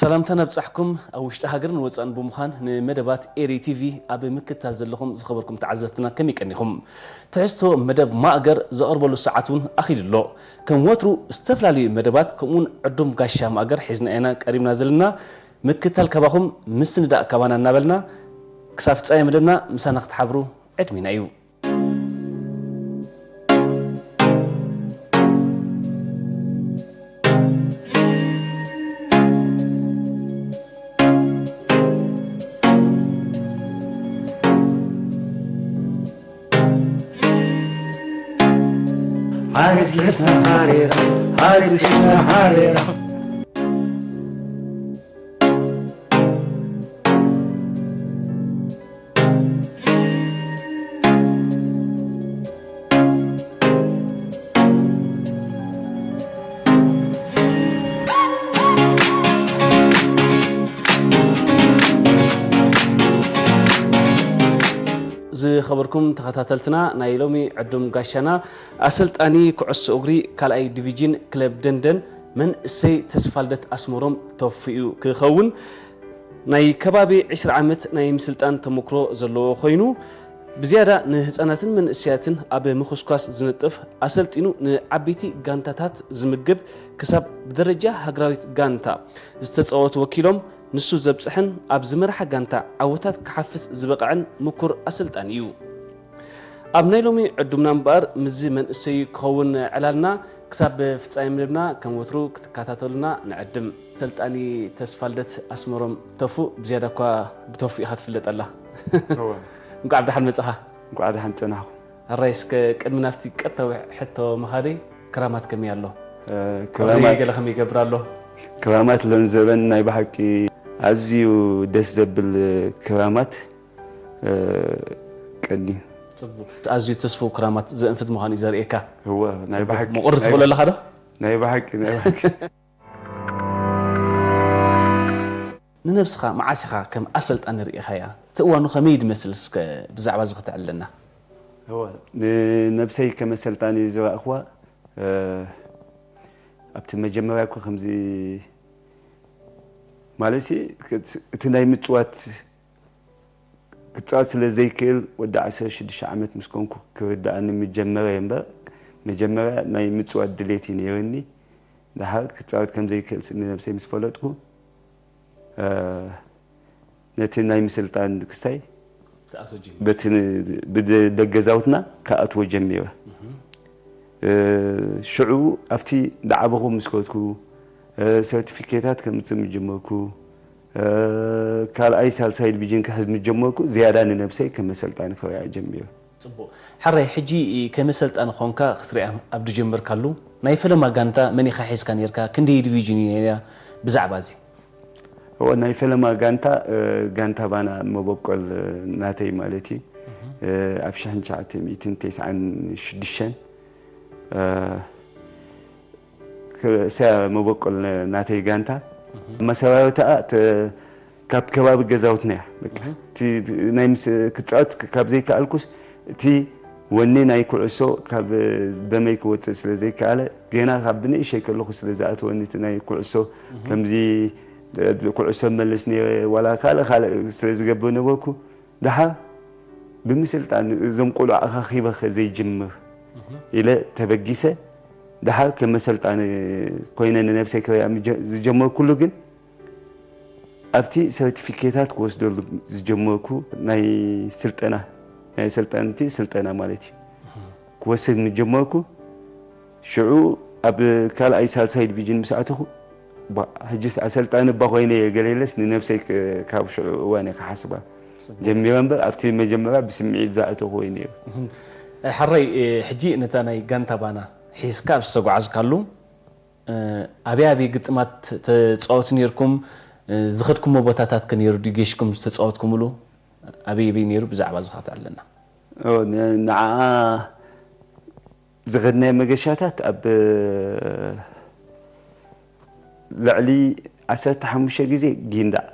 ሰላምታ ነብጻሕኩም ኣብ ውሽጢ ሃገርን ወጻእን ብምዃን ንመደባት ኤሪ ቲቪ ኣብ ምክትታል ዘለኹም ዝኸበርኩም ተዓዘብትና ከመይ ቀኒኹም? ትሕዝቶ መደብ ማእገር ዘቕርበሉ ሰዓት እውን ኣኺሉ ኣሎ። ከም ወትሩ ዝተፈላለዩ መደባት ከምኡውን ዕዱም ጋሻ ማእገር ሒዝና ኢና ቀሪብና ዘለና። ምክትታል ካባኹም ምስንዳእ ካባና እናበልና ክሳብ ፍጻሜ መደብና ምሳና ክትሓብሩ ዕድሚና እዩ። Hare Krishna, Hare Ram, Hare Krishna, Hare Ram. ዝኸበርኩም ተኸታተልትና፣ ናይ ሎሚ ዕዱም ጋሻና ኣሰልጣኒ ኩዕሶ እግሪ ካልኣይ ዲቪዥን ክለብ ደንደን መንእሰይ ተስፋልደት ኣስመሮም ተፉ እዩ ክኸውን። ናይ ከባቢ ዕስራ ዓመት ናይ ምስልጣን ተመክሮ ዘለዎ ኮይኑ፣ ብዝያዳ ንህጻናትን መንእሰያትን ኣብ ምኹስኳስ ዝነጥፍ፣ ኣሰልጢኑ ንዓበይቲ ጋንታታት ዝምግብ፣ ክሳብ ብደረጃ ሃገራዊት ጋንታ ዝተጻወቱ ወኪሎም ንሱ ዘብጽሐን ኣብ ዝመርሓ ጋንታ ዓወታት ክሓፍስ ዝበቕዐን ምኩር ኣሰልጣኒ እዩ። ኣብ ናይ ሎሚ ዕዱምና እምበኣር ምስዚ መንእሰይ ክኸውን ዕላልና። ክሳብ ፍጻሜ መደብና ከም ወትሩ ክትከታተሉና ንዕድም። ኣሰልጣኒ ተስፋልደት ኣስመሮም ተፉ፣ ብዝያዳ እኳ ብተፉ ኢኻ ትፍለጥ ኣላ። እወ። እንኳዕ ብደሓን መጻኻ። እንኳዕ ደሓን ጸናሕኩም። ኣራይ እስከ ቅድሚ ናብቲ ቀጥታዊ ሕቶ ምኻደይ ክራማት ከመይ ኣሎ? እ፣ ኣፍሪየ ክራማት ገለ ከመይ ይገብር ኣሎ? ክራማት ሎሚ ዘበን ናይ ብሓቂ ኣዝዩ ደስ ዘብል ክራማት፣ እ፣ ቀኒ። ጽቡቕ። ኣዝዩ ተስፍው ክራማት ዘእንፍት ምዃኑ እዩ ዘርእየካ። እወ፣ ናይ ጽቡቕ። ብሓቂ፣ ምቑር ናይ ትኽእሎ ብሓቂ። ኣለኻ ዶ? ናይ ብሓቂ፣ ናይ ብሓቂ። ንነብስኻ መዓስ ኢኻ ከም ኣሰልጣኒ ርኢኻያ? እቲ እዋኑ ከመይ ድመስል እስከ ብዛዕባ እዚ ከተዕልለና? እወ፣ ንነብሰይ ከም ኣሰልጣኒ ዝረኣኽዋ፣ እ፣ ኣብቲ መጀመርያ እኮ ከምዚ ማለትሲ፣ እቲ ናይ ምጽዋት ክጻወት ስለ ዘይክእል ወዲ ዓሰርተ ሽዱሽተ ዓመት ምስ ኮንኩ ክርድኣኒ ምጀመረ እምበር፣ መጀመርያ ናይ ምጽዋት ድሌት እዩ ነይርኒ። ደሓር ክጻወት ከም ዘይክእል ስ-፣ ንነብሰይ ምስ ፈለጥኩ፣ እ፣ ነቲ ናይ ምስልጣን ክስታይ ትኣትዎ ጀሚሩ። በቲ ን-፣ ብደ-፣ ደገዛውትና ክኣትዎ ጀሚረ። እህ። እ፣ ሽዑ ኣብቲ ዳዓበኹ ምስ ከድኩ፣ እ፣ ሰርቲፊኬታት ከምጽእ ምስ ጀመርኩ፣ እ፣ ካልኣይ ሳልሳይ ዲቪዥን ክሕዝ ምስ ጀመርኩ፣ ዝያዳ ንነብሰይ ከም ኣሰልጣኒ ክሪኣ ጀሚረ። ጽቡቕ። ሕራይ፣ ሕጂ ከም ኣሰልጣኒ ኾንካ ክትሪኣ ኣብ ዝጀመርካሉ፣ ናይ ፈለማ ጋንታ መን ኢኻ ሒዝካ ነይርካ? ክንደይ ዲቪዥን እዩ ነይራ? ብዛዕባ እዚ። እወ፣ ናይ ፈለማ ጋንታ፣ እ፣ ጋንታ ባና መበቆል፣ እ፣ ናተይ ማለት እዩ። እህ። እ፣ ኣብ ሽሕን ትሽዓተ ሚእትን ተስዓን ሽዱሽተን፣ እ፣ ከ-፣ ሰ-፣ መበቆል ነ-፣ ናተይ ጋንታ። እህ። መሰራርታኣ ተ-፣ ካብ ከባቢ ገዛውትና እያ። በቃ፣ እህ። እቲ ናይ ምስ-፣ ክጻወት ክ-፣ ካብ ዘይከኣልኩስ፣ እቲ ወኒ ናይ ኩዕሶ ካብ ደመይ ክወጽእ ስለ ዘይከኣለ፣ ገና ካብ ብንእሸይ ከለኹ ስለ ዝኣተወኒ እቲ ናይ ኩዕሶ፣ እህ። ከምዚ፣ እ፣ ኩዕሶ መልስ ነይረ፣ ዋላ ካልእ ካልእ ስለ ዝገብር ነበርኩ፣ ደሓር ብምስልጣን እዞም ቆልዑ ኣኻኺበ ከ ዘይጅምር እህ። ኢለ ተበጊሰ፣ ደሓር ከም መሰልጣኒ ኮይነ ንነብሰይ ክሪኣ ምጀ-፣ ዝጀመርኩሉ ግን፣ ኣብቲ ሰርቲፊኬታት ክወስደሉ ዝጀመርኩ ናይ ስልጠና፣ ናይ ኣሰልጠንቲ ስልጠና ማለት እዩ። ክወስድ ምስ ጀመርኩ፣ ሽዑ ኣብ ካልኣይ ሳልሳይ ዲቪዥን ምስ ኣተኹ፣ ባ-፣ ሕጂስ ኣሰልጣኒ እባ ኮይነ እየ ገለ ኢለስ ንነብሰይ ክ-፣ ካብ ሽዑ እዋን እየ ክሓስባ ጽቡቕ። ጀሚረ እምበር፣ ኣብቲ መጀመርያ ብስምዒት ዝኣተኹ እዩ ነይሩ። እህም። ሕራይ፣ እ፣ ሕጂ ነታ ናይ ጋንታ ባና ሒዝካ ኣብ ዝተጓዓዝካሉ፣ እ፣ ኣበይ ኣበይ ግጥማት ተጻወቱ ነይርኩም? እ፣ ዝኸድኩሞ ቦታታት ከ ነይሩ ድዩ? ጌሽኩም ዝተጻወትኩምሉ ኣበይ ኣበይ ነይሩ? ብዛዕባ እዚ ኸኣ ኣለና። ኦ፣ ን-፣ ንዓኣ ዝኸድናዮ መገሻታት ኣብ ልዕሊ ዓሰርተ ሓሙሽተ ግዜ ጊንዳዕ፣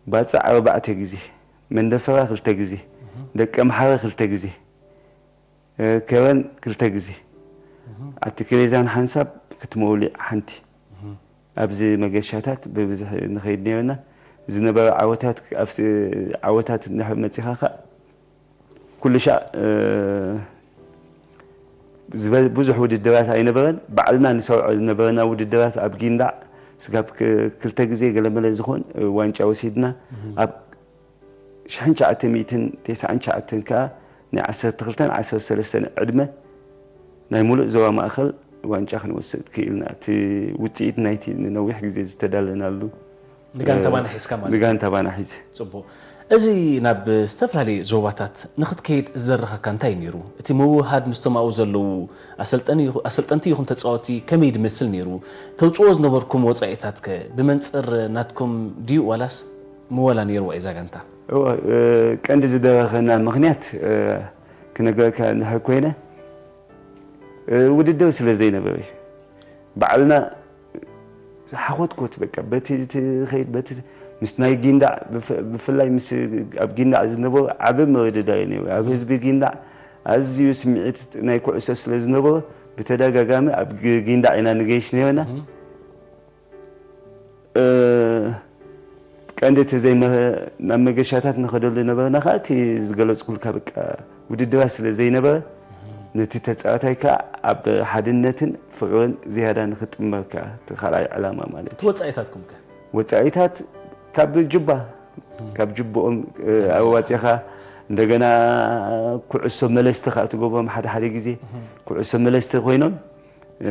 ባጽዕ ኣርባዕተ ግዜ፣ መንደፈራ ክልተ ግዜ፣ ደቀምሓረ ክልተ ግዜ፣ እ፣ ከረን ክልተ ግዜ፣ እህ። ኣቲ ክሬዛን ሓንሳብ ክትመውሊዕ ሓንቲ። እህ። ኣብዚ መገሻታት ብብዝሒ ንኸይድ ነይርና። ዝነበረ ዓወታት፣ ኣብቲ ዓወታት እንድሕር መጺኻ ኸኣ፣ ኩሉ ሻዕ፣ እ፣ ዝበ-፣ ብዙሕ ውድድራት ኣይነበረን። ባዕልና ንሰርዖ ዝነበረና ውድድራት ኣብ ጊንዳዕ ስጋብ ክ-፣ ክልተ ግዜ ገለመለ ዝኾን፣ እ፣ ዋንጫ ወሲድና። ኣብ ሽሕን ትሽዓተ ሚእትን ተስዓን ትሽዓተን ከኣ ናይ ዓሰርተ ክልተን ዓሰርተ ሰለስተን ዕድመ ናይ ሙሉእ ዞባ ማእከል ዋንጫ ክንወስድ ክኢልና። እቲ ውጽኢት ናይቲ ንነዊሕ ግዜ ዝተዳለናሉ፣ ንጋንታ እ፣ ባና ሒዝካ ማለት እዩ። ንጋንታ ባና ሒዘ። ጽቡቕ። እዚ ናብ ዝተፈላለዩ ዞባታት ንኽትከይድ ዝደረኸካ እንታይ እዩ ነይሩ? እቲ ምውህሃድ ምስቶም ኣብኡ ዘለዉ ኣሰልጠኒ ይኹ-፣ ኣሰልጠንቲ ይኹን ተጻወቲ ከመይ ድመስል ነይሩ? ተውጽኦ ዝነበርኩም ወጻኢታት ከ ብመንጽር ናትኩም ድዩ ዋላስ ምወላ ነይርዋ እዛ ጋንታ? እወ፣ እ፣ ቀንዲ ዝደረኸና ምኽንያት፣ እ፣ ክነግረካ እንድሕር ኮይነ፣ እ፣ ውድድር ስለ ዘይነበረ እዩ። ባዕልና ሓኾትኮት በቃ፣ በቲ ትኸይድ፣ በቲ ምስ ናይ ጊንዳዕ፣ ብፍ-፣ ብፍላይ ምስ ኣብ ጊንዳዕ ዝነበሩ ዓቢ ምርድዳእ እዩ ነይሩ። ኣብ ህዝቢ ጊንዳዕ ኣዝዩ ስምዒት ናይ ኩዕሶ ስለ ዝነበሮ፣ ብተደጋጋሚ ኣብ ግ-፣ ጊንዳዕ ኢና ንገይሽ ነይርና። እህ። እ፣ ቀንዲ እቲ ዘይመ-፣ ናብ መገሻታት ንኸደሉ ነበርና፣ ከኣ እቲ ዝገለጽኩልካ በቃ ውድድራት ስለ ዘይነበረ፣ ነቲ ተጻዋታይ ከኣ ኣብ ሓድነትን ፍቕርን ዝያዳ ንኽጥመር ከኣ እቲ ካልኣይ ዕላማ ማለት እቲ እዩ። ወጻኢታትኩም ከ? ወጻኢታት ካብ ጁባ፣ ካብ ጁባኦም፣ እ፣ ኣዋጺኻ፣ እንደገና ኩዕሶ መለስቲ ከኣ ትገብሮም ሓደ ሓደ ግዜ። ኩዕሶ መለስቲ ኮይኖም፣ እ፣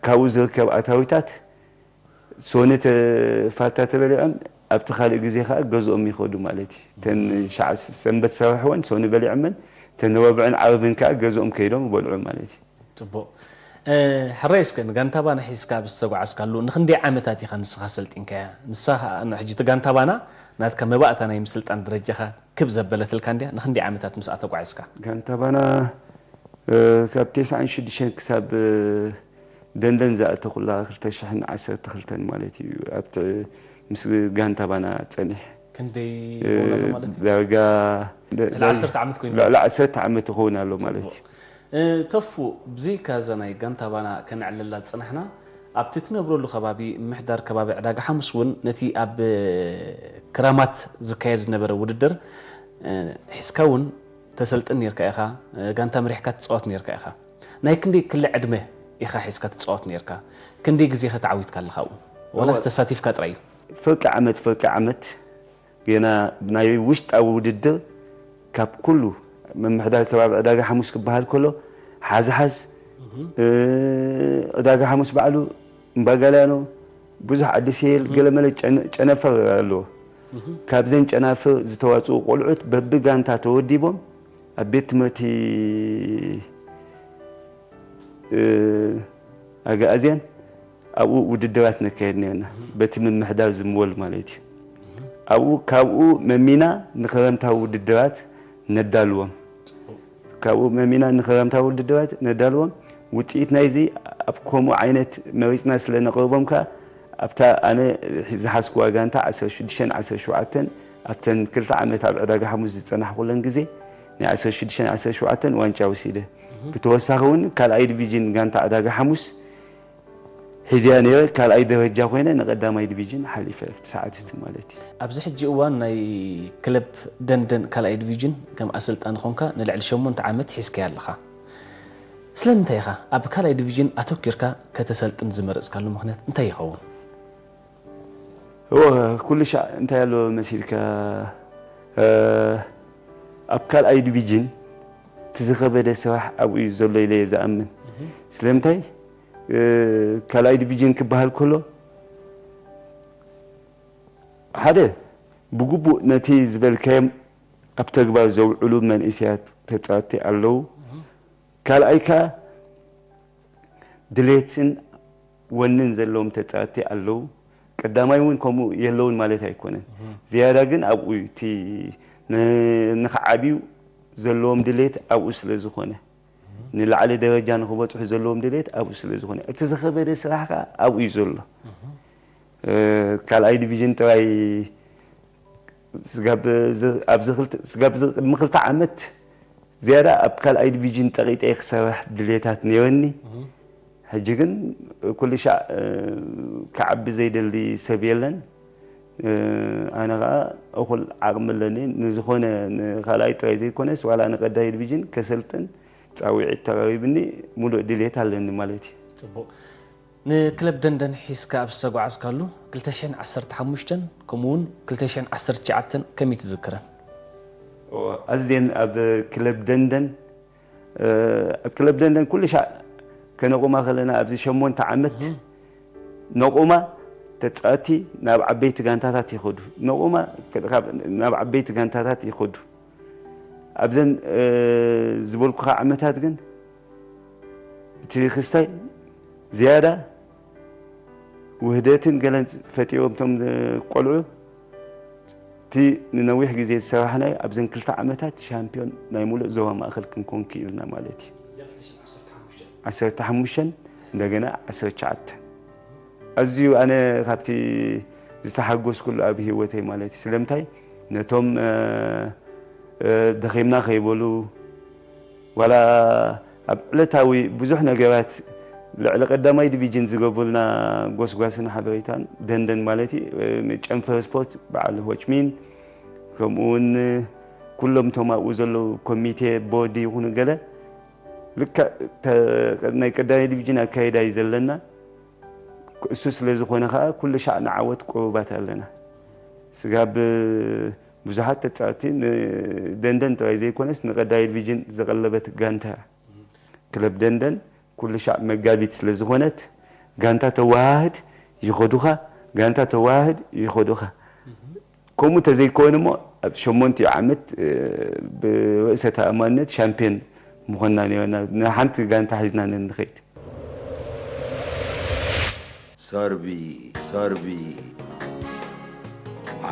ካብኡ ዝርከብ ኣታዊታት ሶኒ ተ-፣ ፋታ ተበሊዖም ኣብቲ ካልእ ግዜ ከኣ ገዝኦም ይኸዱ ማለት እዩ። እተን ሻዕ ስ-፣ ሰንበት ዝሰርሕወን ሶኒ በሊዖመን፣ እተን ረቡዕን ዓርብን ከኣ ገዝኦም ከይዶም ይበልዑ ማለት እዩ። ጽቡቕ። እ፣ ሕራይ እስከ ንጋንታ ባና ሒዝካ ኣብ ዝተጓዓዝካሉ ንኽንደይ ዓመታት ኢኻ ንስኻ ሰልጢንካያ? ንሳ ኸኣ ን-፣ ሕጂ እቲ ጋንታ ባና ናትካ መባእታ ናይ ምስልጣን ደረጃኻ ክብ ዘበለትልካ እንድያ። ንኽንደይ ዓመታት ምስኣ ተጓዒዝካ? ጋንታ ባና፣ እ፣ ካብ ተስዓን ሽዱሽተን ክሳብ፣ እ፣ ደንደን ዝኣተኹላ ክልተ ሽሕን ዓሰርተ ክልተን ማለት እዩ። ኣብቲ ምስ ጋንታ ባና ጸኒሕ። ክንደይ እ፣ ይኸውን ኣሎ ማለት እዩ? ዳርጋ ልዕሊ ዓሰርተ ዓመት ኮይኑ። ልዕሊ ዓሰርተ ዓመት ይኸውን ኣሎ ማለት እዩ። ጽቡቕ። እ፣ ተፉ፣ ብዘይካ እዛ ናይ ጋንታ ባና ከነዕልላ ዝጸናሕና፣ ኣብቲ ትነብረሉ ከባቢ ምምሕዳር ከባቢ ዕዳጋ ሓሙስ እውን ነቲ ኣብ ክራማት ዝካየድ ዝነበረ ውድድር፣ እ፣ ሒዝካ እውን ተሰልጥን ነርካ ኢኻ፣ እ፣ ጋንታ መሪሕካ ትጻወት ነርካ ኢኻ። ናይ ክንደይ ክሊ ዕድመ ኢኻ ሒዝካ ትጻወት ነርካ? ክንደይ ግዜ ኸ ተዓዊትካ ኣለኻ ኣብኡ? ዋላስ እወ። ተሳቲፍካ ጥራይ እዩ? ፍርቂ ዓመት፣ ፍርቂ ዓመት ገና ናይ ውሽጣዊ ውድድር ካብ ኩሉ ምምሕዳር ከባቢ ዕዳጋ ሓሙስ ክበሃል ከሎ፣ ሓዝሓዝ፣ እ፣ ዕዳጋ ሓሙስ ባዕሉ፣ እምባጋልያኖ፣ ብዙሕ ዓዲ ሴል፣ ገለመለ ጨነ-፣ ጨነፈር ኣለዎ። ካብዘን ጨናፍር ዝተዋጽኡ ቆልዑት በብጋንታ ተወዲቦም ኣብ ቤት ትምህርቲ፣ እ፣ ኣግኣዝያን ኣብኡ ውድድራት ነካየድ ነርና። በቲ ምምሕዳር ዝምወል ማለት እዩ። ኣብኡ፣ ካብኡ መሚና ንክረምታዊ ውድድራት ነዳልዎም። ካብኡ መሚና ንክረምታዊ ውድድራት ነዳልዎም። ውጽኢት ናይዚ ኣብ ከምኡ ዓይነት መሪጽና ስለ ነቕርቦም ከኣ፣ ኣብታ ኣነ ዝሓዝኩዋ ጋንታ ዓሰርተ ሽዱሽተን ዓሰርተ ሸውዓተን፣ ኣብተን ክልተ ዓመት ኣብ ዕዳጋ ሓሙስ ዝጸናሕኩለን ግዜ፣ ናይ ዓሰርተ ሽዱሽተን ዓሰርተ ሸውዓተን ዋንጫ ወሲደ። ብተወሳኺ እውን ካልኣይ ዲቪዥን ጋንታ ዕዳጋ ሓሙስ ሒዝያ ነይረ፣ ካልኣይ ደረጃ ኮይነ ንቀዳማይ ዲቪዥን ሓሊፈ ኣብቲ ሰዓት እቲ ማለት እዩ። ኣብዚ ሕጂ እዋን ናይ ክለብ ደንደን ካልኣይ ዲቪዥን ከም ኣሰልጣኒ ኾንካ ንልዕሊ ሸሞንተ ዓመት ሒዝካያ ኣለኻ። ስለምንታይ ኢኻ ኣብ ካልኣይ ዲቪዥን ኣተኲርካ ከተሰልጥን ዝመረጽካሉ ምኽንያት እንታይ ይኸውን? እወ፣ ኩሉ ሻዕ እንታይ ኣሎ መሲልካ፣ እ፣ ኣብ ካልኣይ ዲቪዥን እቲ ዝኸበደ ስራሕ ኣብኡ እዩ ዘሎ ኢለ እየ ዝኣምን። ስለምንታይ፣ እ፣ ካልኣይ ዲቪዥን ክበሃል ከሎ፣ ሓደ፣ ብግቡእ ነቲ ዝበልካዮም ኣብ ተግባር ዘውዕሉ መንእሰያት ተጻወትቲ ኣለዉ። ካልኣይ ከኣ ድሌትን ወንን ዘለዎም ተጻወትቲ ኣለዉ። ቀዳማይ እውን ከምኡ የለውን ማለት ኣይኮነን። ዝያዳ ግን ኣብኡ እዩ እቲ ን-፣ ንኽዓብዩ ዘለዎም ድሌት ኣብኡ ስለ ዝኾነ፣ ንላዕሊ ደረጃ ንኽበጽሑ ዘለዎም ድሌት ኣብኡ ስለ ዝኾነ፣ እቲ ዝኸበደ ስራሕ ከኣ ኣብኡ እዩ ዘሎ። እ፣ ካልኣይ ዲቪዥን ጥራይ ስጋብ ዝ-፣ ኣብዚ ክልተ፣ ስጋብ ዝ-፣ ቅድሚ ክልተ ዓመት ዝያዳ ኣብ ካልኣይ ዲቪዥን ጸቒጠ ክሰርሕ ድሌታት ነይረኒ። ሕጂ ግን ኩሉ ሻዕ ክዓቢ ዘይደሊ ሰብ የለን። ኣነ ኸዓ እኹል ዓቕሚ ኣለኒ። ንዝኾነ ንኻልኣይ ጥራይ ዘይኮነስ ዋላ ንቐዳይ ዲቪዥን ከሰልጥን ጻውዒት ተቐሪብኒ፣ ሙሉእ ድልየት ኣለኒ ማለት እዩ። ጽቡቕ። ንክለብ ደንደን ሒዝካ ኣብ ዝተጓዓዝካሉ ክልተ ሽሕን ዓሰርተ ሓሙሽተን ከምኡ እውን ክልተ ሽሕን ዓሰርተ ትሽዓተን ከመይ ትዝክረን? ኣዝየን ኣብ ክለብ ደንደን ኣብ ክለብ ደንደን ኩሉ ሻዕ ከነቑማ ከለና ኣብዚ ሸሞንተ ዓመት ነቑማ ተፃወቲ ናብ ዓበይቲ ጋንታታት ይኸዱ። ነቑማ ናብ ዓበይቲ ጋንታታት ይኸዱ። ኣብዘን ዝበልኩኻ ዓመታት ግን እቲ ክስታይ ዝያዳ ውህደትን ገለን ፈጢሮም እቶም ቆልዑ እቲ ንነዊሕ ግዜ ዝሰራሕናዮ ኣብዘን ክልተ ዓመታት ሻምፒዮን ናይ ሙሉእ ዞባ ማእኸል ክንኮን ክኢልና ማለት እዩ። ዓሰርተ ሓሙሽተ እንደገና ዓሰርተ ትሽዓተ ኣዝዩ ኣነ ካብቲ ዝተሓጎስኩሉ ኣብ ህይወተይ ማለት እዩ። ስለምንታይ ነቶም ደኺምና ከይበሉ ዋላ ኣብ ዕለታዊ ብዙሕ ነገራት ልዕሊ ቀዳማይ ዲቪጅን ዝገብሩልና ጎስጓስን ሓበሬታን ደንደን ማለት እዩ ጨንፈር ስፖርት በዓል ሆችሚን ከምኡ እውን ኩሎም እቶም ኣብኡ ዘለዉ ኮሚቴ ቦርድ ይኹኑ ገለ ልክዕ ናይ ቀዳማይ ዲቪጅን ኣካይዳ እዩ ዘለና። እሱ ስለ ዝኾነ ከዓ ኩሉ ሻዕ ንዓወት ቅሩባት ኣለና። ስጋብ ብዙሓት ተፃወቲ ንደንደን ጥራይ ዘይኮነስ ንቀዳማይ ዲቪጅን ዝቐለበት ጋንታ ክለብ ደንደን ኩሉ ሻዕ መጋቢት ስለ ዝኾነት ጋንታ ተወሃህድ ይኸዱኻ፣ ጋንታ ተወሃህድ ይኸዱኻ። ከምኡ ተዘይከውን እሞ ኣብ ሸሞንቲኡ ዓመት ብርእሰ ተኣማንነት ሻምፒዮን ምኾንና ነይርና። ንሓንቲ ጋንታ ሒዝና ንንኸይድ። ሰርቢ ሰርቢ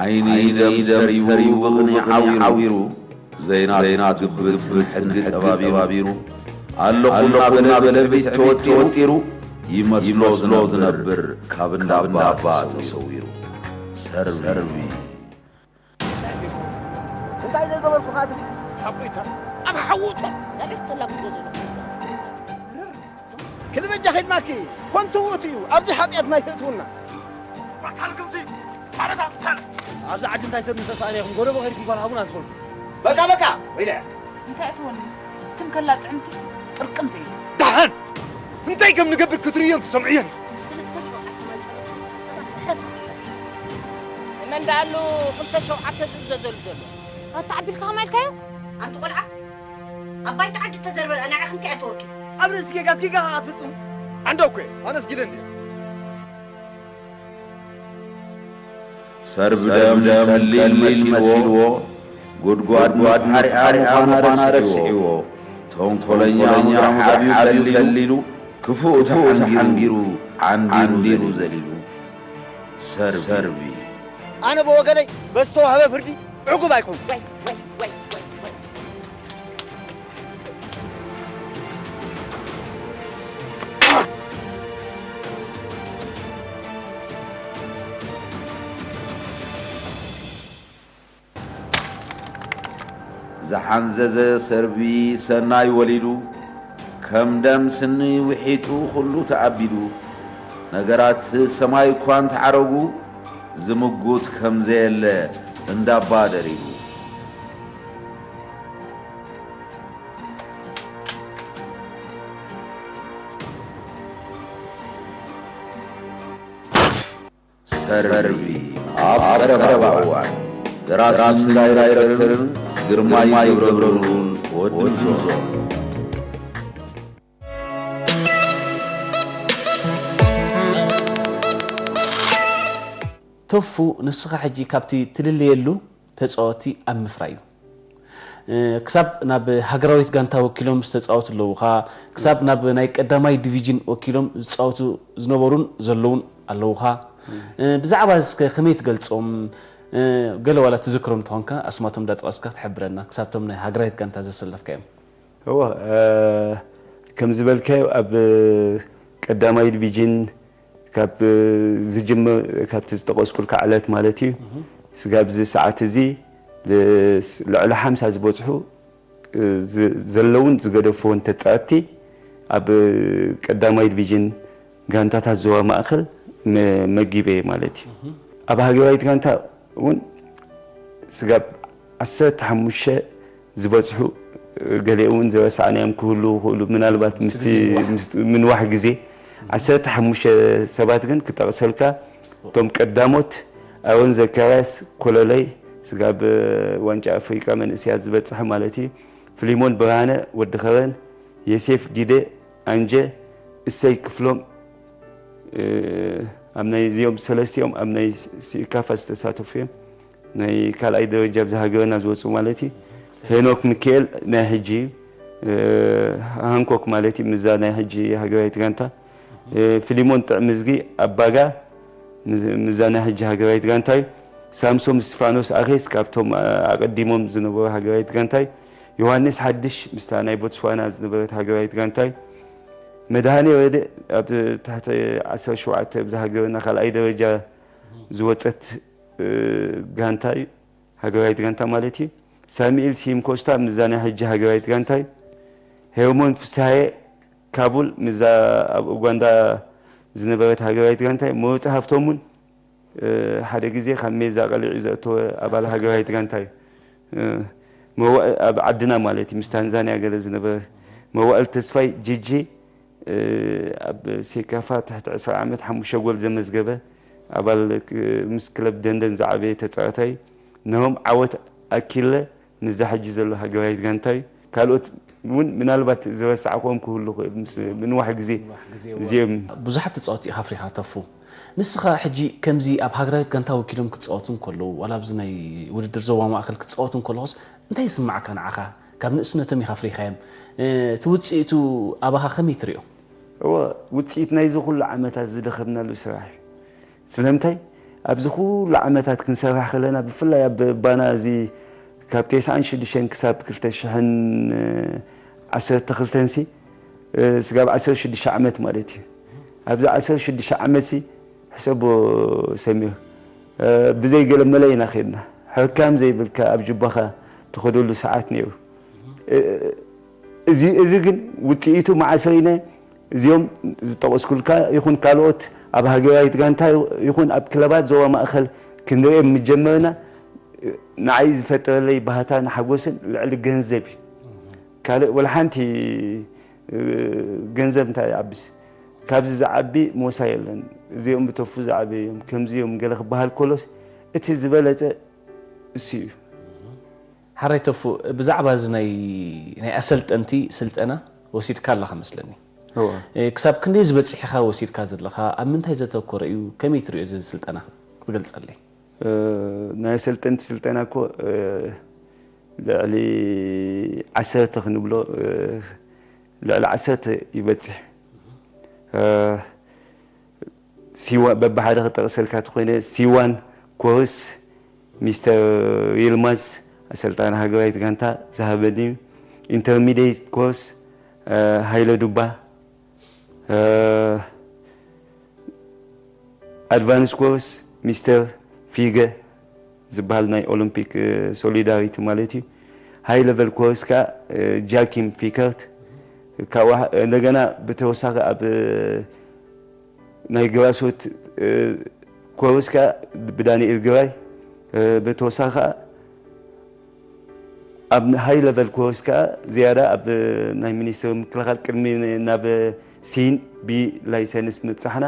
ዓይኒ ደም ሰሪቡ ብቕኒ ዓዊሩ ዘይና ዘይና ትግብት ሕጊ ጠባቢሩ ኣለኹ እናበለ ብትዕቢት ተወጢሩ ይመስሎ ዝነብር ካብ እንዳባ ተሰዊሩ ሰርቢ እንታይ ዘይገበርኩኻ ድዩ? ካብ ጎይታ ኣብ ሓዊ እቶ ዳዊት ተላግስሎ ዘሎ ክንበጃ ኸድናኪ ኮንቱ ውእቱ እዩ ኣብዚ ሓጢኣት ናይ ተእትውና ኣካል ግምቲ ማለት ኣካል ኣብዚ ዓዲ እንታይ ሰብ ምስተሳእነ ኢኹም ጎደቦ ከይድኩም ጓል ሃቡና ዝበልኩ በቃ በቃ ወይለ እንታይ እትወኒ ትም ከላ ጥዕምቲ ጥርቅም ዘይብሉ ደሓን እንታይ ከም ንገብር ክትርእዮን ትሰምዕዮን ኢኹም መን ደኣሉ ክልተ ሸውዓተ ዝእዘዘሉ ዘሎ ኣታ ዓቢልካ ከማይ ኢልካዮ ኣንቲ ቆልዓ ኣብ ባይታ ዓዲ ተዘርበ ንዓኺ እንታይ እያ ተወኪሉ ኣብ ርእሲ ጌጋ ጌጋ ኸዓ ትፍጽሙ ኣንዳ እኮ ኣነስ ጊለ እንድየ ሰርብ ደም ከሊል መሲልዎ ጉድጓድ መድሓሪኣ ምዃና ረሲዕዎ ተንኮለኛ ምድራም ዓብዩ ከሊሉ ክፉእ ተሓንጊሩ ዓንዲሩ ዘሊሉ ሰርቢ ኣነ ብወገነይ በዝተዋህበ ፍርዲ ዕጉብ ኣይኮንኩ ዝሓንዘዘ ሰርቢ ሰናይ ወሊዱ ከም ደም ስኒ ውሒጡ ኩሉ ተኣቢዱ ነገራት ሰማይ እኳ እንተዓረጉ ዝምጉት ከም ዘየለ እንዳባ ደሪቡ ሰርቢ ኣብ ቀረባ እዋን ደራስን ዳይሬክተርን ግርማይ ገብረብሩን ወዲ ምዞ። ቶፉ ንስኻ ሕጂ ካብቲ ትልለየሉ ተፃወቲ ኣብ ምፍራይ እዩ። ክሳብ ናብ ሃገራዊት ጋንታ ወኪሎም ዝተፃወቱ ኣለዉኻ፣ ክሳብ ናብ ናይ ቀዳማይ ዲቪጅን ወኪሎም ዝፃወቱ ዝነበሩን ዘለዉን ኣለዉኻ። ብዛዕባ እዚ እስከ ከመይ ትገልፆም? ገለ ዋላ ትዝክሮም እንተኾንካ ኣስማቶም እንዳጠቐስካ ክትሕብረና ክሳብቶም ናይ ሃገራዊት ጋንታ ዘሰለፍካዮም። እወ ከም ዝበልካዮ ኣብ ቀዳማይ ዲቪጅን ካብ ዝጅምር ካብቲ ዝጠቐስኩልካ ዕለት ማለት እዩ ስጋብ እዚ ሰዓት እዚ ልዕሊ ሓምሳ ዝበፅሑ ዘለውን ዝገደፉን ተፃወትቲ ኣብ ቀዳማይ ዲቪዥን ጋንታታት ዞባ ማእኸል መ- መጊበ እየ ማለት እዩ። ኣብ ሃገራዊት ጋንታ እውን ስጋብ ዓሰርተ ሓሙሽተ ዝበፅሑ፣ ገሊኡ እውን ዝረሳዕናዮም ክህሉ ይኽእሉ፣ ምናልባት ምስቲ ምስቲ ግዜ ምንዋሕ። ምስቲ ምንዋሕ ግዜ ዓሰርተ ሓሙሽተ ሰባት ግን ክጠቕሰልካ፣ እቶም ቀዳሞት ኣሮን ዘካርያስ ኮለለይ፣ ስጋብ ዋንጫ ኣፍሪቃ መንእሰያት ዝበፅሐ ማለት እዩ፣ ፍሊሞን ብርሃነ ወዲ ከረን፣ የሴፍ ጊደ፣ ኣንጀ፣ እሰይ ክፍሎም፣ ኣብ ናይ እዚኦም ሰለስቲኦም ኣብ ናይ ሴካፋ ዝተሳተፉ እዮም። ናይ ካልኣይ ደረጃ ብዛ ሃገርና ዝወፁ ማለት እዩ። ሄኖክ ሚካኤል ናይ ሕጂ፣ ሃንኮክ ማለት እዩ፣ ምዛ ናይ ሕጂ ሃገራዊት ጋንታ፣ ፊሊሞን ጥዕምዝጊ ኣባጋ ምዛ ናይ ሕጂ ሃገራዊት ጋንታ እዩ። ሳምሶም እስቲፋኖስ ኣኼስ ካብቶም ኣቐዲሞም ዝነበሩ ሃገራዊት ጋንታ እዩ። ዮሃንስ ሓድሽ ምስታ ናይ ቦትስዋና ዝነበረት ሃገራዊት ጋንታ እዩ። መድሃኔ ወደ ኣብ ትሕቲ ዓሰርተ ሸውዓተ ብዛ ሃገርና ካልኣይ ደረጃ ዝወፀት ጋንታ እዩ፣ ሃገራዊት ጋንታ ማለት እዩ። ሳሙኤል ሲም ኮስታ ምዛ ናይ ሕጂ ሃገራዊት ጋንታ እዩ። ሄርሞን ፍስሃየ ካቡል ምዛ ኣብ ኡጋንዳ ዝነበረት ሃገራዊት ጋንታ እዩ። መወፂ ሃፍቶም እውን ሓደ ግዜ ካብ ሜዛ ቀሊዑ ዘእተወ ኣባል ሃገራዊት ጋንታ እዩ። መዋእል ኣብ ዓድና ማለት እዩ፣ ምስ ታንዛንያ ገለ ዝነበረ መዋእል ተስፋይ ጂጂ፣ ኣብ ሴካፋ ትሕቲ ዕስራ ዓመት ሓሙሽተ ጎል ዘመዝገበ ኣባል፣ ምስ ክለብ ደንደን ዝዓበየ ተፃዋታይ። ነሆም ዓወት ኣኪለ ንዛ ሕጂ ዘሎ ሃገራዊት ጋንታ እዩ። ካልኦት እውን ምናልባት ዝረሳዕክዎም ክህሉ ይኽእል፣ ምስ ምንዋሕ ግዜ። እዚኦም ብዙሓት ተፃወቲ ኢኻ ኣፍሪኻ ተፉ። ንስኻ ሕጂ ከምዚ ኣብ ሃገራዊት ጋንታ ወኪሎም ክፃወቱ እንከለዉ፣ ዋላ ኣብዚ ናይ ውድድር ዞባ ማእከል ክፃወቱ እንከለኹስ እንታይ ይስማዓካ ንዓኻ? ካብ ንእስነቶም ኢኻ ኣፍሪኻዮም። እቲ ውፅኢቱ ኣባኻ ከመይ ትሪኦ? እወ፣ ውፅኢት ናይዚ ኩሉ ዓመታት ዝደኸምናሉ ስራሕ እዩ። ስለምንታይ? ኣብዚ ኩሉ ዓመታት ክንሰርሕ ከለና፣ ብፍላይ ኣብ ባና እዚ ካብ ተስዓን ሽዱሽተን ክሳብ ክልተ ሽሕን ዓሰርተ ክልተን ሲ፣ ስጋብ ዓሰርተ ሽዱሽተ ዓመት ማለት እዩ። ኣብዚ ዓሰርተ ሽዱሽተ ዓመት ሲ ሕሰቦ ሰሚር፣ ብዘይ ገለ መለ ኢና ኸድና። ሕካም ዘይብልካ ኣብ ጅባኻ ትኸደሉ ሰዓት ነይሩ። እዚ፣ እዚ ግን ውፅኢቱ መዓስ ርኢናዮ? እዚኦም ዝጠቐስኩልካ ይኹን ካልኦት ኣብ ሃገራዊት ጋንታ ይኹን ኣብ ክለባት ዞባ ማእኸል ክንሪኦም ምጀመርና፣ ንዓይ ዝፈጠረለይ ባህታን ሓጎስን ልዕሊ ገንዘብ እዩ። ካልእ ወላ ሓንቲ፣ ገንዘብ እንታይ ይዓብስ? ካብዚ ዝዓቢ ሞሳ የለን። እዚኦም ብተፉ ዝዓበ እዮም፣ ከምዚ እዮም ገለ ክበሃል ከሎስ እቲ ዝበለጸ እሱ እዩ። ሓራይ ተፉ፣ ብዛዕባ እዚ ናይ፣ ናይ ኣሰልጠንቲ ስልጠና ወሲድካ ኣለኻ መስለኒ። እወ። እ፣ ክሳብ ክንደይ ዝበጽሕ ኢኻ ወሲድካ ዘለኻ? ኣብ ምንታይ ዘተኮረ እዩ? ከመይ ትሪኦ እዚ ስልጠና? ክትገልጸለይ? እ፣ ናይ ኣሰልጠንቲ ስልጠና እኮ፣ እ፣ ልዕሊ ዓሰርተ ክንብሎ፣ እ፣ ልዕሊ ዓሰርተ ይበጽሕ። እ፣ ሲዋ-፣ በብሓደ ክጠቕሰልካ እንተኾይነ፣ ሲዋን ኮርስ ሚስተር ይልማዝ ኣሰልጣኒ ሃገራዊት ጋንታ ዝሃበኒ እዩ። ኢንተርሚዲየት ኮርስ፣ እ፣ ሃይለ ዱባ፣ እ፣ ኣድቫንስ ኮርስ ሚስተር ፊገ ዝበሃል ናይ ኦሎምፒክ፣ እ፣ ሶሊዳሪቲ ማለት እዩ። ሃይ ለቨል ኮርስ ከኣ፣ እ፣ ጃኪም ፊከርት። ካብኡ ሓ-፣ እንደገና ብተወሳኺ ኣብ፣ እ፣ ናይ ግራስሩት፣ እ፣ ኮርስ ከኣ ብዳንኤል ግራይ፣ እ፣ ብተወሳኺ ከኣ ኣብ ሃይ ለቨል ኮርስ ከኣ ዝያዳ ኣብ ናይ ሚኒስትሪ ምክልኻል ቅድሚ ናብ ሲን ቢ ላይሰንስ ምብጻሕና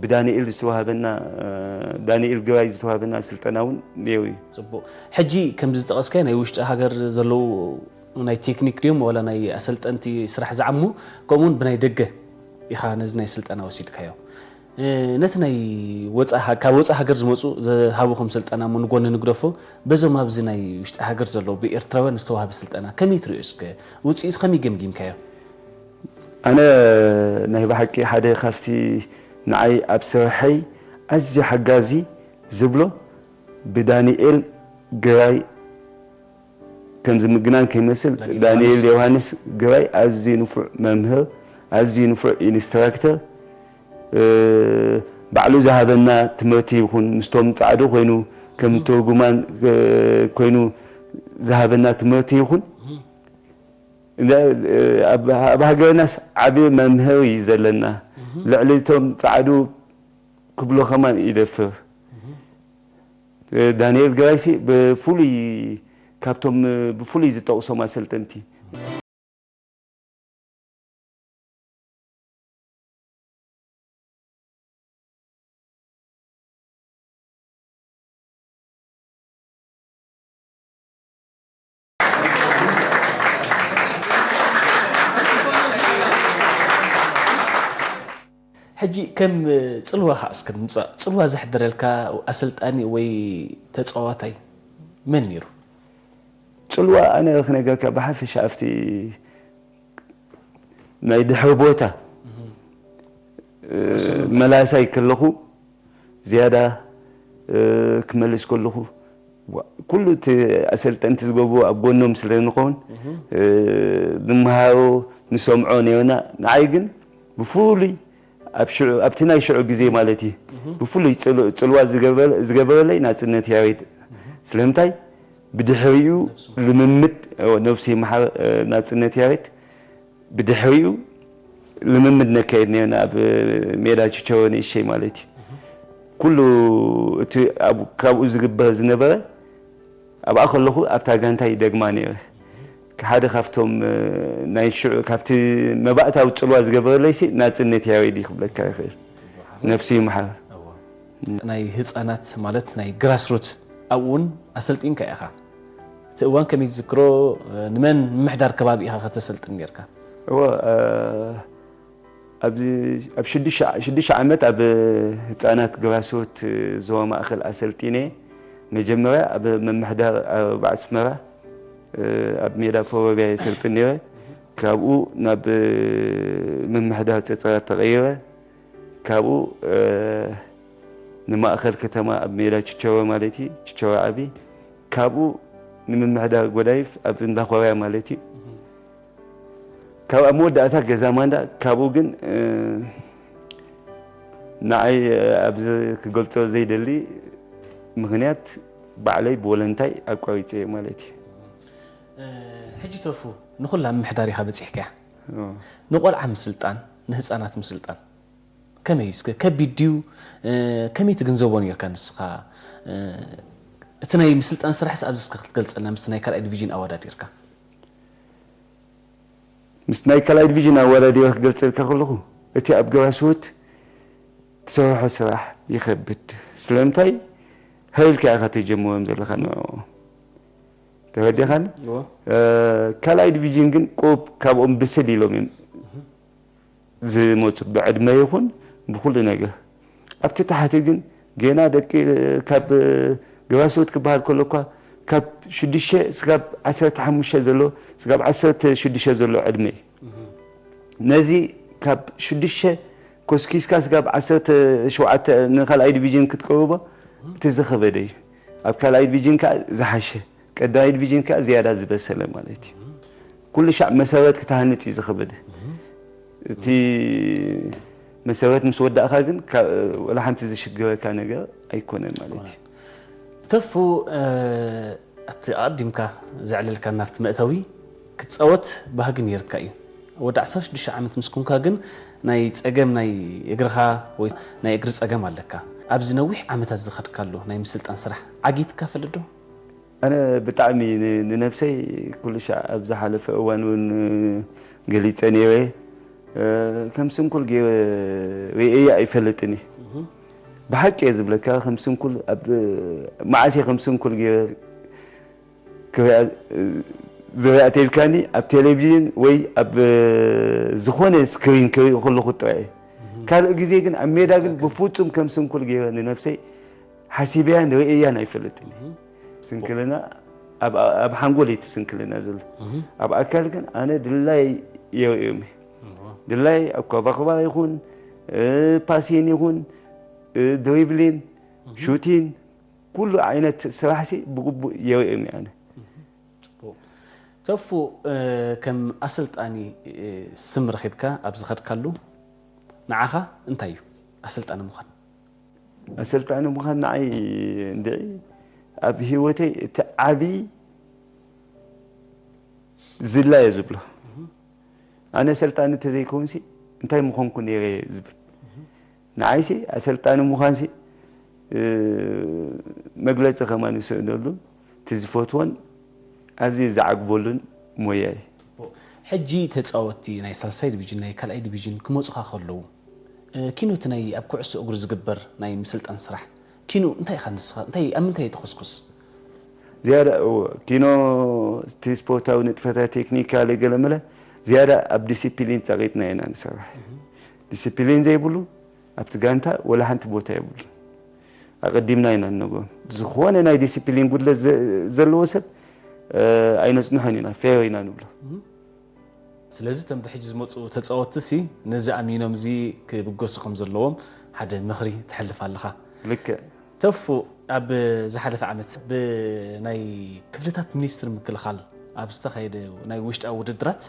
ብዳንኤል ዝተዋህበና፣ እ፣ ዳንኤል ግራይ ዝተዋህበና ስልጠና እውን ነይሩ እዩ። ጽቡቕ። ሕጂ ከምዚ ዝጠቐስካዮ ናይ ውሽጢ ሃገር ዘለዉ ናይ ቴክኒክ ድዮም ዋላ ናይ ኣሰልጠንቲ ስራሕ ዝዓሙ፣ ከምኡውን ብናይ ደገ ኢኻ ነዚ ናይ ስልጠና ወሲድካዮ? እ፣ ነቲ ናይ ወጻኢ ሃ-፣ ካብ ወጻኢ ሃገር ዝመጹ ዝሃብኹም ስልጠና እሞ ንጎኒ ንግደፎ፣ በዞም ኣብዚ ናይ ውሽጢ ሃገር ዘለዉ ብኤርትራውያን ዝተዋህበ ስልጠና ከመይ ትሪኦ እስከ? ውጽኢቱ ከመይ ገምጊምካዮ? ኣነ ናይ ብሓቂ ሓደ ካብቲ ንዓይ ኣብ ስርሐይ ኣዝዩ ሓጋዚ ዝብሎ ብዳንኤል ግራይ ከምዚ ምግናን ከይመስል፣ ዳንኤል ዳንኤል ዮሃንስ። ዮሃንስ ግራይ ኣዝዩ ንፉዕ መምህር፣ ኣዝዩ ንፉዕ ኢንስትራክተር፣ እ፣ ባዕሉ ዝሃበና ትምህርቲ ይኹን፣ ምስቶም ጻዕዱ ኮይኑ ከም ትርጉማን፣ እ፣ ኮይኑ ዝሃበና ትምህርቲ ይኹን፣ ዳ- ኣብ ኣብ ሃገርናስ ዓቢ መምህር እዩ ዘለና። ልዕሊ እቶም ጻዕዱ ክብሎ ከማን ይደፍር። ዳንኤል ግራይሲ ብፍሉይ ካብቶም ብፍሉይ ዝጠቕሶም ኣሰልጠንቲ። ሕጂ ከም ጽልዋ ከኣ እስከ ንምጻእ። ጽልዋ ዘሕደረልካ ኣሰልጣኒ ወይ ተጻዋታይ መን ነይሩ? ጽልዋ ኣነ ክነገርካ ብሓፈሻ ኣብቲ ናይ ድሕሪ ቦታ መላሳይ ከለኹ ዝያዳ ክመልስ ከለኹ ኩሉ እቲ ኣሰልጠንቲ ዝገብሩ ኣብ ጎኖም ስለ ንኸውን ንመሃሮ ንሰምዖ ነርና። ንዓይ ግን ብፍሉይ ኣብቲ ናይ ሽዑ ግዜ ማለት እዩ ብፍሉይ ፅልዋ ዝገበረለይ ናፅነት ያሬድ። ስለምንታይ ብድሕሪኡ ልምምድ ነብሱ ይምሓር ናፅነት ያሬድ ብድሕሪኡ ልምምድ ነካይድ ነርና ኣብ ሜዳ ችቸሮ ንእሸይ ማለት እዩ። ኩሉ እቲ ካብኡ ዝግበር ዝነበረ ኣብኣ ከለኹ ኣብታ ጋንታ ይደግማ ነይረ። ሓደ ካብቶም ናይ ሽዑ ካብቲ መባእታዊ ፅልዋ ዝገበረለይሲ ናፅነት ያሬድ እዩ ክብለካ ይኽእል። ነብሱ ይምሓር። ናይ ህፃናት ማለት ናይ ግራስሩት ኣብኡ እውን ኣሰልጢንካ ኢኻ። እቲ እዋን ከመይ ዝዝክሮ? ንመን ምምሕዳር ከባቢ ኢኻ ከተሰልጥን ነርካ? እወ ኣብዚ ኣብ ሽዱሽተ ሽዱሽተ ዓመት ኣብ ህፃናት ግራስሩት ዞባ ማእኸል ኣሰልጢነ። መጀመርያ ኣብ ምምሕዳር ኣርባ ኣስመራ ኣብ ሜዳ ፎሮቢያ የሰልጥን ነይረ። ካብኡ ናብ ምምሕዳር ፀፀራት ተቐይረ። ካብኡ ንማእኸል ከተማ ኣብ ሜዳ ችቸሮ ማለት እዩ ችቸሮ ዓቢ ካብኡ ንምምሕዳር ጎዳይፍ ኣብ እንዳኾርያ ማለት እዩ። ካብ ኣብ መወዳእታ ገዛ ማንዳ ካብኡ ግን ንዓይ ኣብዚ ክገልፆ ዘይደሊ ምኽንያት ባዕለይ ብወለንታይ ኣቋሪፀ እየ ማለት እዩ። ሕጂ ተፉ ንኹላ ምምሕዳር ኢኻ በፂሕካያ። ንቆልዓ ምስልጣን ንህፃናት ምስልጣን ከመይ እስከ ከቢድ ድዩ? ከመይ ትግንዘቦ ነርካ ንስኻ? እቲ ናይ ምስልጣን ስራሕስ ኣብዚ እስከ ክትገልፀልና ምስቲ ናይ ካልኣይ ዲቪዥን ኣወዳዲርካ። ምስ ናይ ካልኣይ ዲቪዥን ኣወዳዲረ ክገልፀልካ ከለኹ እቲ ኣብ ገባስውት ትሰርሖ ስራሕ ይኸብድ። ስለምንታይ ሃይልካ ኢኻ ተጀምሮም ዘለኻ ንዕኡ ተረዲኻኒ። ካልኣይ ዲቪዥን ግን ቁብ ካብኦም ብስል ኢሎም እዮም ዝመፁ ብዕድመ ይኹን ብኩሉ ነገር። ኣብቲ ታሕቲ ግን ገና ደቂ ካብ ገባስውት ክበሃል ከሎ እኳ ካብ ሽዱሽተ ስጋብ ዓሰርተ ሓሙሽተ ዘሎ ስጋብ ዓሰርተ ሽዱሽተ ዘሎ ዕድመ እዩ። ነዚ ካብ ሽዱሽተ ኮስኪስካ ስጋብ ዓሰርተ ሸውዓተ ንካልኣይ ዲቪዥን ክትቀርቦ እቲ ዝኸበደ እዩ። ኣብ ካልኣይ ዲቪዥን ከዓ ዝሓሸ ቀዳማይ ዲቪዥን ከዓ ዝያዳ ዝበሰለ ማለት እዩ። ኩሉ ሻዕ መሰረት ክትሃንፅ እዩ ዝኸበደ። እቲ መሰረት ምስ ወዳእካ ግን ወላ ሓንቲ ዝሽግረካ ነገር ኣይኮነን ማለት እዩ። ተፉ ኣብቲ ኣቐዲምካ ዘዕለልካ ናብቲ መእተዊ ክትፃወት ባህጊ ነይርካ እዩ። ወዲ ዓሰርተ ሽዱሽተ ዓመት ምስ ኮንካ ግን ናይ ፀገም ናይ እግርኻ ወይ ናይ እግሪ ፀገም ኣለካ። ኣብዚ ነዊሕ ዓመታት ዝኸድካሉ ናይ ምስልጣን ስራሕ ዓጊትካ ፈልጥ ዶ? ኣነ ብጣዕሚ ንነብሰይ ኩሉ ሻዕ ኣብ ዝሓለፈ እዋን እውን ገሊፀ ነይረ። ከም ስንኩል ገይረ ርእየ ኣይፈልጥን እየ። ብሓቂ እየ ዝብለካ ከም ስንኩል ኣብ መዓስ እየ ከም ስንኩል ገይረ ክሪኣ ዝሪኣ ተይልካኒ ኣብ ቴሌቪዥን ወይ ኣብ ዝኾነ ስክሪን ክሪኦ ከለኹ ጥራይ እየ። ካልእ ግዜ ግን ኣብ ሜዳ ግን ብፍጹም ከም ስንኩል ገይረ ንነብሰይ ሓሲበያን ርእየያን ኣይፈልጥን እየ። ስንክልና ኣብ ሓንጎል እቲ ስንክልና ዘሎ ኣብ ኣካል ግን ኣነ ድላይ የርእዮም ድላይ ኣኳባኽባ ይኹን ፓሲን ይኹን ድሪብሊን ሹቲን ኩሉ ዓይነት ስራሕሲ ብግቡእ የርእዮም ኣነ። ተፉ ከም ኣሰልጣኒ ስም ረኺብካ ኣብ ዝኸድካሉ ንዓኻ እንታይ እዩ ኣሰልጣኒ ምዃን? ኣሰልጣኒ ምዃን ንዓይ እንድዒ ኣብ ህይወተይ እቲ ዓብዪ ዝላ እየ ዝብሎ። ኣነ ሰልጣኒ እንተዘይከውንሲ እንታይ ምኾንኩ ነይረ ዝብል። ንዓይሲ ኣሰልጣኒ ምዃንሲ መግለፂ ከማን ይስእነሉ። እቲ ዝፈትዎን ኣዝየ ዝዓግበሉን ሞያ እዩ። ሕጂ ተፃወትቲ ናይ ሳልሳይ ዲቪዥን ናይ ካልኣይ ዲቪዥን ክመፁኻ ከለዉ ኪኖ እቲ ናይ ኣብ ኩዕሶ እግሪ ዝግበር ናይ ምስልጣን ስራሕ ኪኖ እንታይ ኢኻ ንስኻ እንታይ ኣብ ምንታይ ተኾስኩስ? ዝያዳ ኪኖ እቲ ስፖርታዊ ንጥፈታት ቴክኒካል ገለመለ ዝያዳ ኣብ ዲሲፕሊን ፀቒጥና ኢና ንሰርሕ። ዲሲፕሊን ዘይብሉ ኣብቲ ጋንታ ወላ ሓንቲ ቦታ የብሉ። ኣቐዲምና ኢና ንነግሮም። ዝኾነ ናይ ዲሲፕሊን ጉድለት ዘለዎ ሰብ ኣይነፅንሖን ኢና፣ ፌር ኢና ንብሎ። ስለዚ እቶም ብሕጂ ዝመፁ ተፃወትቲ ሲ ነዚ ኣሚኖም እዚ ክብገሱ ከም ዘለዎም ሓደ ምኽሪ ትሕልፍ ኣለኻ። ልክዕ። ተፉ ኣብ ዝሓለፈ ዓመት ብናይ ክፍልታት ሚኒስትር ምክልኻል ኣብ ዝተኻየደ ናይ ውሽጣዊ ውድድራት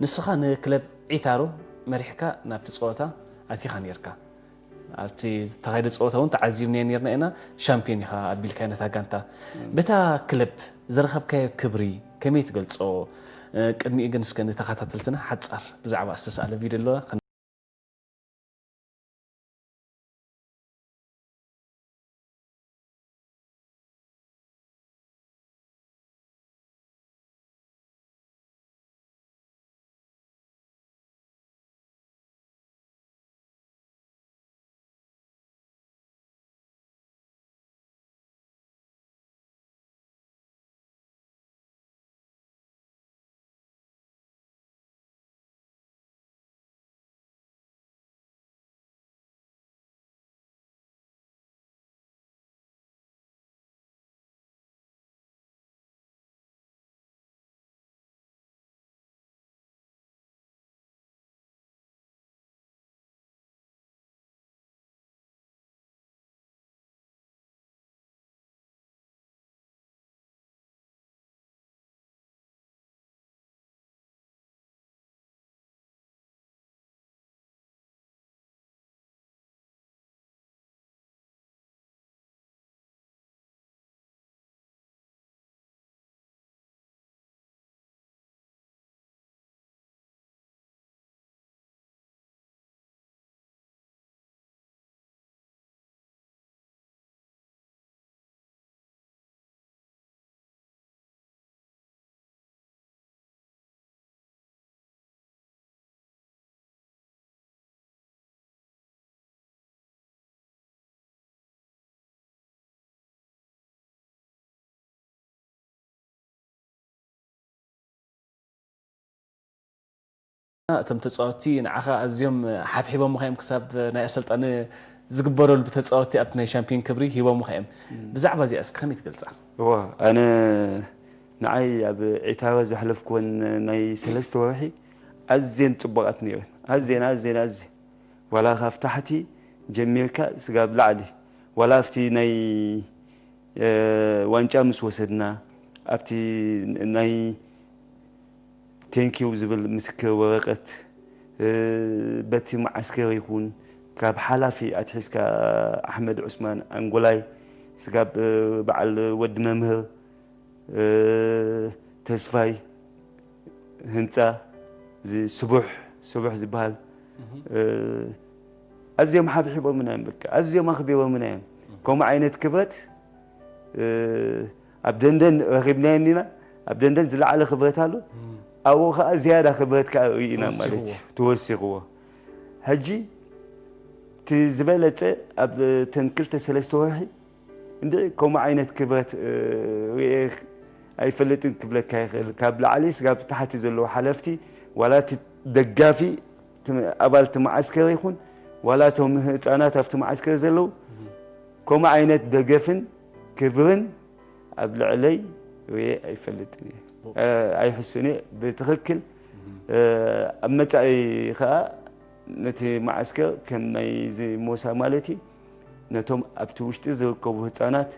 ንስኻ ንክለብ ዒታሮ መሪሕካ ናብቲ ፀወታ ኣቲኻ ነርካ። ኣብቲ ዝተኻየደ ፀወታ እውን ተዓዚብናዮ ነርና ኢና። ሻምፒዮን ኢኻ ኣቢልካ ነታ ጋንታ። በታ ክለብ ዝረኸብካዮ ክብሪ ከመይ ትገልፆ? ቅድሚኡ ግን እስከ ንተኸታተልትና ሓፃር ብዛዕባ ዝተሰኣለ ቪድዮ ኣለና። እቶም ተፃወትቲ ንዓኻ ኣዝዮም ሓብሒቦምኻ እዮም ክሳብ ናይ ኣሰልጣኒ ዝግበረሉ ብተፃወትቲ ኣብቲ ናይ ሻምፒዮን ክብሪ ሂቦምኻ እዮም። ብዛዕባ እዚኣ እስኪ ከመይ ትገልፃ? እዋ ኣነ ንዓይ ኣብ ዒታሮ ዘሕለፍኩወን ናይ ሰለስተ ወርሒ ኣዝየን ፅቡቓት ነይረን። ኣዝየን ኣዝየን ኣዝየን ዋላ ካብ ታሕቲ ጀሚርካ ስጋብ ላዕሊ ዋላ ኣብቲ ናይ ዋንጫ ምስ ወሰድና ኣብቲ ናይ ቴንኪው ዝብል ምስክር ወረቀት በቲ መዓስከር ይኹን ካብ ሓላፊ ኣትሒዝካ ኣሕመድ ዑስማን ኣንጎላይ ስጋብ በዓል ወዲ መምህር ተስፋይ ህንፃ ስቡሕ ስቡሕ ዝበሃል ኣዝዮም ሓብሒቦምና እዮም። በቃ ኣዝዮም ኣኽቢሮምና እዮም። ከምኡ ዓይነት ክብረት ኣብ ደንደን ረኺብናዮ እኒና። ኣብ ደንደን ዝለዓለ ክብረት ኣሎ። ኣብኡ ከዓ ዝያዳ ክብረት ከዓ ርኢና ማለት እዩ ተወሲኽዎ። ሕጂ እቲ ዝበለፀ ኣብ ተን ክልተ ሰለስተ ወርሒ እንድዒ ከምኡ ዓይነት ክብረት ርኤ ኣይፈልጥን ክብለካ ይኽእል። ካብ ላዕሊ ስጋብ ታሕቲ ዘለዉ ሓለፍቲ ዋላ እቲ ደጋፊ ኣባል እቲ መዓስከር ይኹን ዋላ እቶም ህፃናት ኣብቲ መዓስከር ዘለዉ ከምኡ ዓይነት ደገፍን ክብርን ኣብ ልዕለይ ርኤ ኣይፈልጥን እየ። ኣይሕሱን እየ። ብትኽክል ኣብ መፃኢ ከዓ ነቲ መዓስከር ከም ናይዚ ሞሳ ማለት እዩ ነቶም ኣብቲ ውሽጢ ዝርከቡ ህፃናት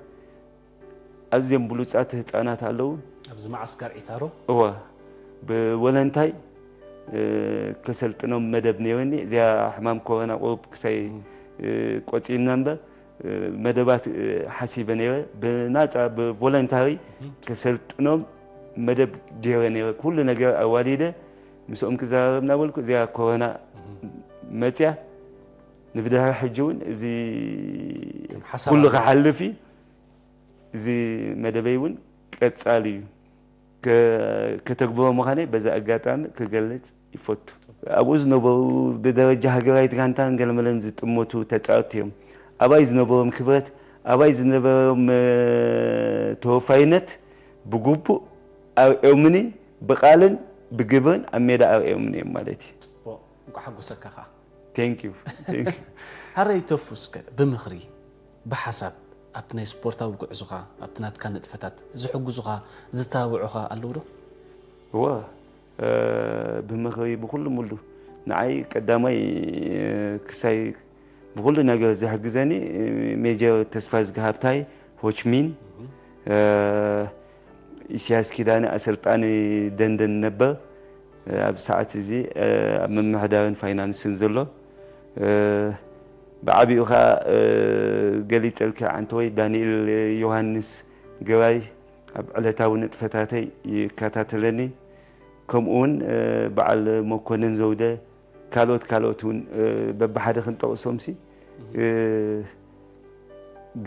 ኣዝዮም ብሉፃት ህፃናት ኣለዉ። ኣብዚ መዓስከር ዒታሮ እወ ብወለንታይ ከሰልጥኖም መደብ ነይሩኒ። እዚኣ ሕማም ኮሮና ቁሩብ ክሳይ ቆፂልና እምበር መደባት ሓሲበ ነይረ። ብናፃ ብቮለንታሪ ከሰልጥኖም መደብ ገይረ ነይረ። ኩሉ ነገር ኣዋዲደ ምስኦም ክዘራረብ እናበልኩ እዚኣ ኮሮና መፅያ ንብድሕሪ ሕጂ እውን እዚ ሓሳብ ኩሉ ኣሎ። ክሓልፍ እዩ። እዚ መደበይ እውን ቀፃሊ እዩ። ከ- ከተግብሮ ምዃነይ በዛ ኣጋጣሚ ክገልፅ ይፈቱ። ኣብኡ ዝነበሩ ብደረጃ ሃገራዊት ጋንታን ገለመለን ዝጥመቱ ተፃወትቲ እዮም። ኣባይ ዝነበሮም ክብረት፣ ኣባይ ዝነበሮም እ፣ ተወፋይነት ብግቡእ ኣርእዮምኒ፣ ብቃልን ብግብርን ኣብ ሜዳ ኣርእዮምኒ እዮም ማለት እዩ። ጽቡቕ። እንኳዕ ሓጎሰካ ኸዓ። Thank you። Thank you። ሓረይ ተፉ እስከ ብምኽሪ ብሓሳብ ኣብቲ ናይ ስፖርታዊ ጉዕዞኻ ኣብቲ ናትካ ንጥፈታት ዝሕግዙኻ ዝተባብዑኻ ኣለዉ ዶ? እወ እ፣ ብምኽሪ ብኩሉ ሙሉ ንዓይ ቀዳማይ እ፣ ክሳይ ብኩሉ ነገር ዝሕግዘኒ እ፣ ሜጀር ተስፋ ዝግሃብታይ ሆችሚን እ፣ ኢሳያስ ኪዳነ ኣሰልጣኒ ደንደን ነበር እ፣ ኣብ ሰዓት እዚ እ፣ ኣብ ምምሕዳርን ፋይናንስን ዘሎ እ፣ ብዓቢኡ ኸዓ እ፣ ገሊጸልኪ ዓንተወይ ዳንኤል ዮሃንስ ግራይ ኣብ ዕለታዊ ንጥፈታተይ ይከታተለኒ። ከምኡ እውን እ፣ በዓል መኮንን ዘውደ ካልኦት ካልኦት እውን እ፣ በብሓደ ክንጠቕሶምሲ እ፣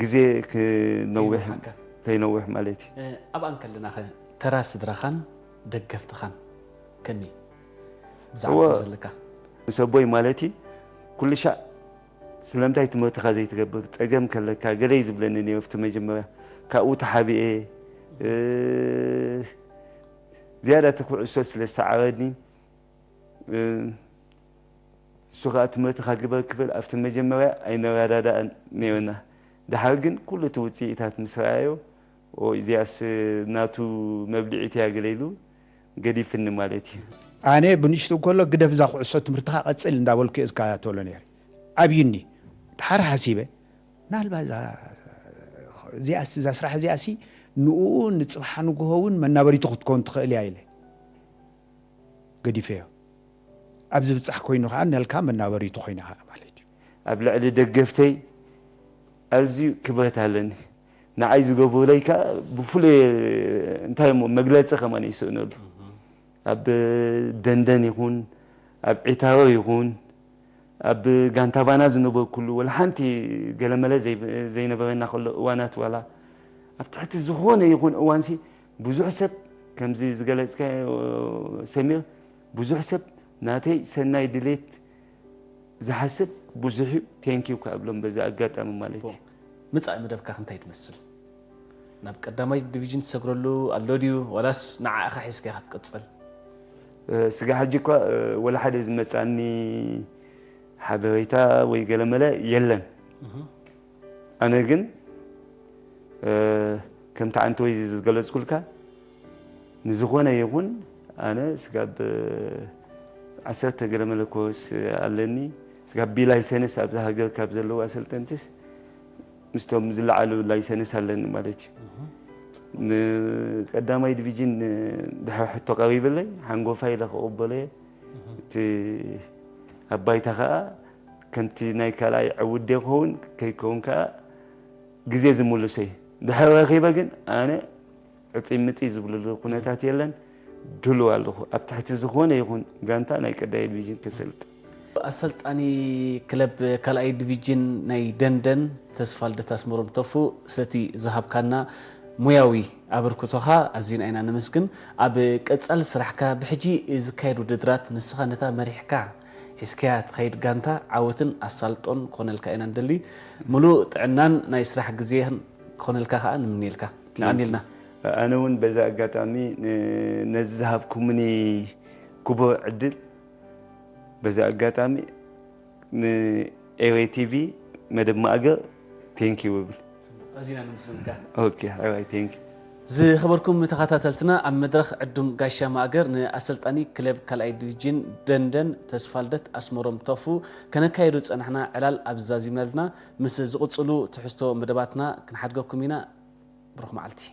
ግዜ ክነውሕ ይነውሓካ። ከይነውሕ ማለት እዩ። እ፣ ኣብኣ እንከለናኸ ተራ ስድራኻን ደገፍትኻን ከመይ ብዛዕባ እወ። ዘለካ? ምስ ኣቦይ ማለት እዩ ኩሉ ሻዕ ስለምንታይ ትምህርትኻ ዘይትገብር ጸገም ከለካ ገለ እዩ ዝብለኒ ነይሩ ኣብቲ መጀመርያ ካብኡ ተሓቢኤ እ፣ ዝያዳ እቲ ኩዕሶ ስለ ዝተዓረድኒ እ፣ እሱ ከዓ ትምህርትኻ ግበር ክብል ኣብቲ መጀመርያ ኣይንረዳዳእን ነይርና። ድሓር ግን ኩሉ እቲ ውፅኢታት ምስ ረኣዮ ኦ እዚኣስ ናቱ መብልዒት እያ ገለ ኢሉ ገዲፍኒ ማለት እዩ። ኣነ ብንሽቱ ከሎ ግደፍ እዛ ኩዕሶ ትምህርትኻ ቀፅል እንዳበልኩ እየ ዝከታተሎ ነይረ። ኣብዩኒ ድሓር ሓሲበ ምናልባት እዛ- እዚኣስ እዛ ስራሕ እዚኣሲ ንኡ ንፅብሓ ንግሆ እውን መናበሪቱ ክትከውን ትኽእል እያ ኢለ ገዲፈዮ። ኣብ ዝብፃሕ ኮይኑ ከዓ ነልካ መናበሪቱ ኮይና ከዓ ማለት እዩ። ኣብ ልዕሊ ደገፍተይ ኣዝዩ ክብረት ኣለኒ። ንዓይ ዝገብሩለይ ከዓ ብፍሉይ እንታይ እሞ መግለፂ ከማን ይስእነሉ። ኣብ ደንደን ይኹን ኣብ ዒታሮ ይኹን ኣብ ጋንታ ባና ዝነበርኩሉ ወላ ሓንቲ ገለመለ ዘይ- ዘይነበረና ከሎ እዋናት ዋላ ኣብ ትሕቲ ዝኾነ ይኹን እዋንሲ ብዙሕ ሰብ ከምዚ ዝገለፅካዮ ሰሚር ብዙሕ ሰብ ናተይ ሰናይ ድሌት ዝሓስብ ብዙሕ እዩ። ቴንኪዩ ክኣብሎም በዚ ኣጋጣሚ ማለት እዩ። መጻኢ መደብካ እንታይ ትመስል? ናብ ቀዳማይ ዲቪዥን ትሰግረሉ ኣሎ ድዩ ዋላስ ንዓኻ ሒዝካ ክትቅጽል? ስጋ ሕጂ እኳ ወላ ሓደ ዝመጻኒ ሓበሬታ ወይ ገለመለ የለን። ኣነ ግን ከምቲ ዓንተ ወይ ዝገለጽኩልካ ንዝኾነ ይኹን ኣነ ስጋብ ዓሰርተ ገለመለ ኮርስ ኣለኒ። ስጋብ ቢላይሰንስ ኣብዛ ሃገር ካብ ዘለዉ ኣሰልጠንትስ ምስቶም ዝለዓሉ ላይሰንስ ኣለኒ ማለት እዩ። ንቀዳማይ ዲቪዥን ድሕሪ ሕቶ ቀሪብለይ ሓንጎፋ ኢለ ክቕበሎ እየ። እቲ ኣብ ባይታ ከዓ ከምቲ ናይ ካልኣይ ዕውት ዶ ክኸውን ከይከውን ከዓ ግዜ ዝምልሶ እዩ። ድሕሪ ረኺበ ግን ኣነ ዕፅይ ምፅይ ዝብልሉ ኩነታት የለን። ድሉው ኣለኹ ኣብ ትሕቲ ዝኾነ ይኹን ጋንታ ናይ ቀዳማይ ዲቪዥን ክሰልጥ። ኣሰልጣኒ ክለብ ካልኣይ ዲቪጅን ናይ ደንደን ተስፋልደት ኣስመሮም ተፉ ስለቲ ዝሃብካና ሙያዊ ኣበርክቶኻ ኣዚና ኢና ነመስግን። ኣብ ቀጻሊ ስራሕካ ብሕጂ ዝካየድ ውድድራት ንስኻ ነታ መሪሕካ ሒዝካያ ትኸይድ ጋንታ ዓወትን ኣሳልጦን ክኾነልካ ኢና ንደሊ። ምሉእ ጥዕናን ናይ ስራሕ ግዜን ክኾነልካ ከኣ ንምንየልካ። ንኣኒልና። ኣነ እውን በዚ ኣጋጣሚ ነዚ ዝሃብኩምኒ ክቡር ዕድል በዚ ኣጋጣሚ ንኤሬ ቲቪ መደብ ማእገር ቴንኪው እብል። ኣዚና ነመስግንካ። ኦኬ ሕራይ ቴንኪው። ዝኸበርኩም ተኸታተልትና ኣብ መድረኽ ዕዱም ጋሻ ማእገር ንኣሰልጣኒ ክለብ ካልኣይ ዲቪጅን ደንደን ተስፋልደት ኣስመሮም ተፉ ከነካየዱ ዝጸናሕና ዕላል ኣብ ዛዚምናልና ምስ ዝቕጽሉ ትሕዝቶ መደባትና ክንሓድገኩም ኢና። ብሩኽ መዓልቲ።